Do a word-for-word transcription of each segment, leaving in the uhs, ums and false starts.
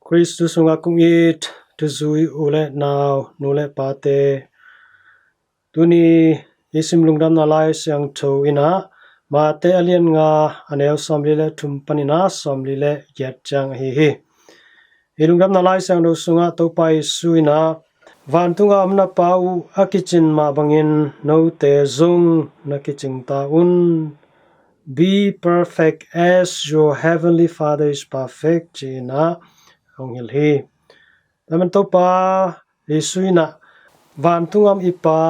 Khristu sungah kong it thuzui u le nau, nu le pate, tuni i sim lungdamna Lai Siangtho in ah Mate a lian nga, a neu sawmli le thum panin ah sawmli le giat ciang ahi hi. I lungdamna Lai Siangtho sungah Topa Jesu in ah, "Vantung a om na Pa uh a kicin mah bangin note zong na kicing ta un. Be perfect as your heavenly Father is perfect," ci-in ah hong hilh hi. Tua man Topa Jesu in ah, "Vantung a om i Pa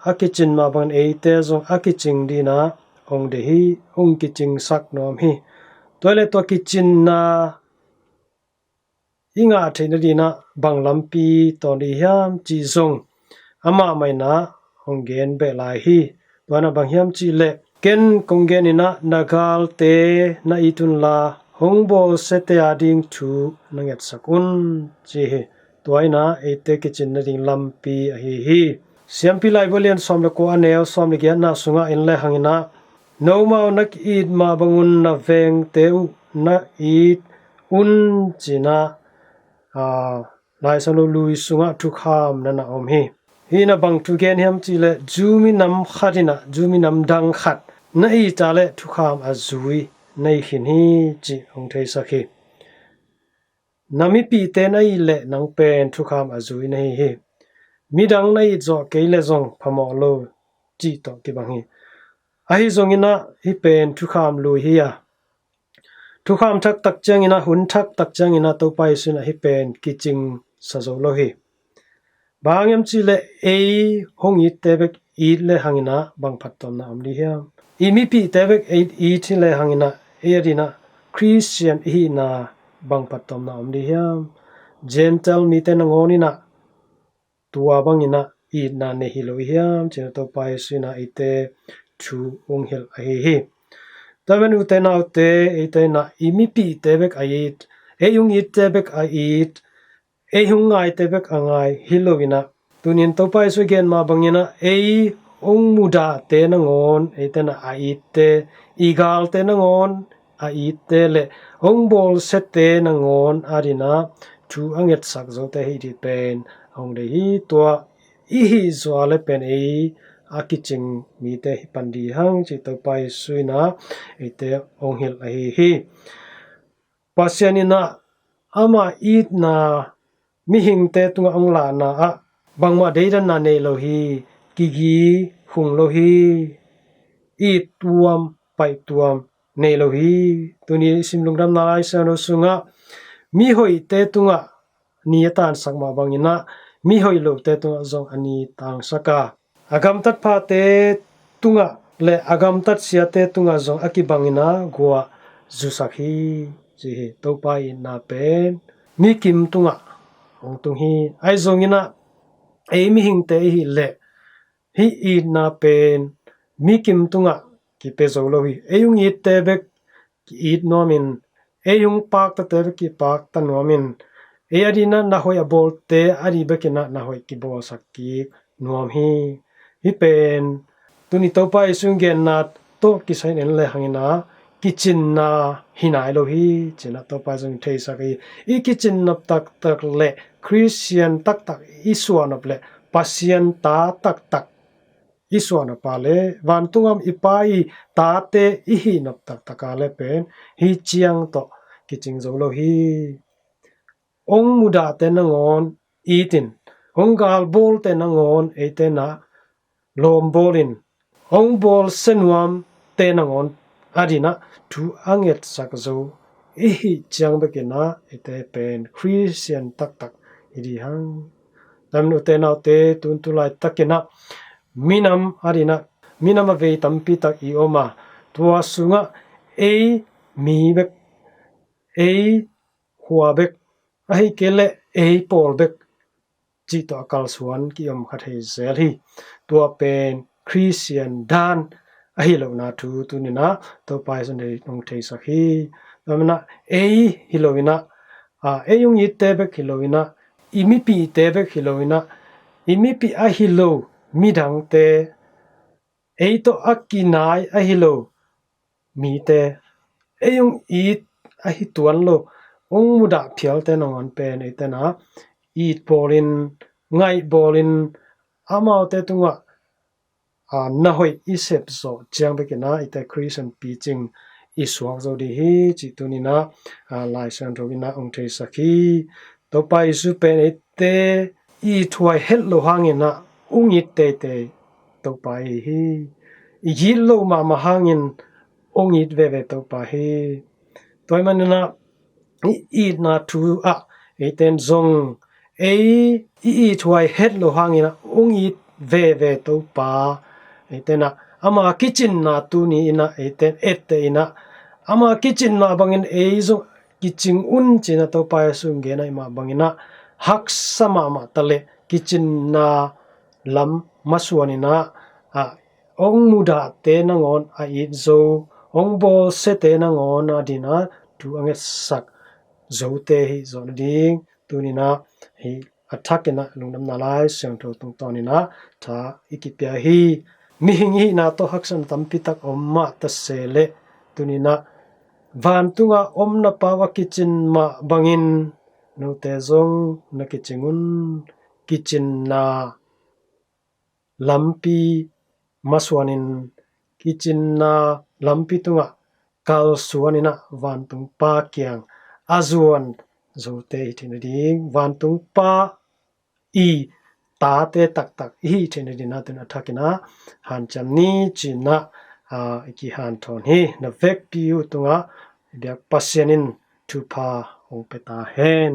a kicin mah bangin eite zong a kicing dingin ah hong deih hi, hong kicingsak nuam hi." Tua le tua kicinna i ngah theihna dingin ah bang lampi tawn ding hiam cih zong amah mah in ah hong gen beh lai hi. Tua in ah bang hiam cih leh, "Ken kong genin ah na galte na it unla, hong bawlsiate ading thu na ngetsak un," ci hi. Tua in ah eite kicinna ding lampi ahi hi. Siampi Laibu a lian sawm le kua, a neu sawm le giatna sungah en le hangin ah, "Nomau na ki-it mah bangun na vengte uh na it un," ci-in ah, aa, Lai Siangtho Lui sungah thukham na na om hi. Hih in ah bang thu gen hiam cih leh, Jew minam khat in ah Jew minam dang khat na it a leh thukham a zui na hi khin hi cih hong theisak hi. Na mipihte na it leh nang pen thukham a zui na hi hi. Midang na it zawh kei leh zong phamawh lo cih tawh kibang hi. Ahi zongin ah hih pen thukham lui hi a, thukham thak tak ciangin ah, hun thak tak ciangin ah Topa Jesu in ah hih pen kicingsa zo lo hi. Bang hang hiam cih leh, ei hong itte bek it le hangin ah bang phattuamna om ding hiam? I mipihte bek ei it hi le hangin ah ei adingin ah Khristian i hihna bang phattuamna om ding hiam? Gentile mite nangawn in ah tua bangin ah itna nei hi lo i hiam, ci-in ah Topa Jesu in ah eite thu hong hilh ahi hi. Tua man ute naute, eite in ah i mipihte bek a it, ei hong itte bek a it, ei hong ngaite bek a ngai hi loin ah, tuni-in Topa Jesu gen mah bangin ah ei hong mudahte nangawn eite in ah a itte, i galte nangawn a itte le hong bawlsiate nangawn adingin ah thu a ngetsak zote hi ding pen hong deih hi. Tua i hih zawh a leh pen ei a kicing mite hi pan ding hang, ci Topa Jesu in ah eite hong hilh ahi hi. Pasian in ah ama itna mihingte tungah hong lahna ah bangmah deidanna nei lo hi. Kigi hung lo hi. It tuam, paih tuam nei lo hi. Tuni i sim lungdamna Lai Siangtho sungah mihoihte tungah ni a tangsak mah bangin ah mihoih lote tungah zong a ni tangsak a, a gamtat phate tungah le a gamtat siate tungah zong a kibangin ah gua zusak hi, ci hi. Topa itna pen mikim tungah hong tung hi. Ahi zongin ah ei mihingte i hih leh hih itna pen mikim tungah kipia zo lo hi. Ei hong itte bek ki-it nuamin, ei hong paktate bek kipakta nuamin, ei adingin ah na hoih a bawlte ading bekin ah na hoih kibawlsak kik nuam hi. Hih pen tuni Topa Jesu genna tawh kisai-in en le hangin ah kicinna hi nai lo hi, ci-in ah Topa Jesu in theisak hi. I kicinnop taktak le Khristian taktak i suahnop le Pasian ta taktak i suahnop a le vantung a om i Pa i tate i hihnop taktak a le pen hih ciang tawh kicing zo lo hi. Hong mudahte nangawn itin, hong galbawlte nangawn eite in ah lawmbawlin, hong bawlsia nuamte nangawn adingin ah thu a ngetsak zo i hih ciang bekin ah eite pen Khristian taktak hi ding hang. Tua man ute naute, tun tu laitakin ah minam adingin ah, minam a vei tampi tak i om a, tua sungah ei mi bek, ei khua bek, ahih kei leh ei pawl bek cih tawh a kalsuan ki-om kha thei zel hi. Tua pen Khristian dan ahi lohna thu tuni-in ah Topa Jesu in hong theisak hi. Tua man ah ei hi loin ah, aa, ei hong itte bek hi loin ah, i mipihte bek hi loin ah, i mipih ahi lo midangte, ei tawh a kinai ahi lo mite, ei hong it ahi tuan lo ong mudah phialte nangawn pen eite na it bawlin, ngaih bawlin, amaute tungah a, na hoih i sep zawh ciang bekin ah eite Christian picing i suak zo ding hi cih tuni-in ah, a, Lai Siangtho in ah ong theisak hi. Topa Jesu pen eite i thuai het lo hangin ah ong it teitei Topa i hi. I it lo mahmah hangin ong it veve Topa hi. Tua ahih manin ah i itna thu ah eiten zong ei i ithuai het lo hangin ah ong it veve Topa, eiten ah ama kicinna tuni in ah eiten etteh in ah ama kicinna bangin ei zong kicing un ci-in ah Topa Jesu in gen ahih mah bangin ah haksa mahmah ta leh kicinna lam masuan in ah, a, ong mudahte nangawn a it zo, ong bawlsiate nangawn a dingin ah thu a ngetsak zote hi zawh nading tuni-in ah hi a thakin ah Lungdamna Lai Siangtho tungtawnin ah tha i kipia hi. Mihing i hihna tawh haksatna tampi tak om mah ta se leh tuni-in ah vantungah om na Pa uh a kicin mah bangin note zong na kicing un. Kicinna lampi masuanin, kicinna lampi tungah kalsuanin ah vantung Pa kiang a zuan zote i hi theih nading, vantung Pa i tate taktak i hi theih nading ah tuni a thakin ah hanciam ni ci-in ah, a, i kihanthawn hi. Na vekpi uh tungah i biak Pasian in thupha ong pia ta hen.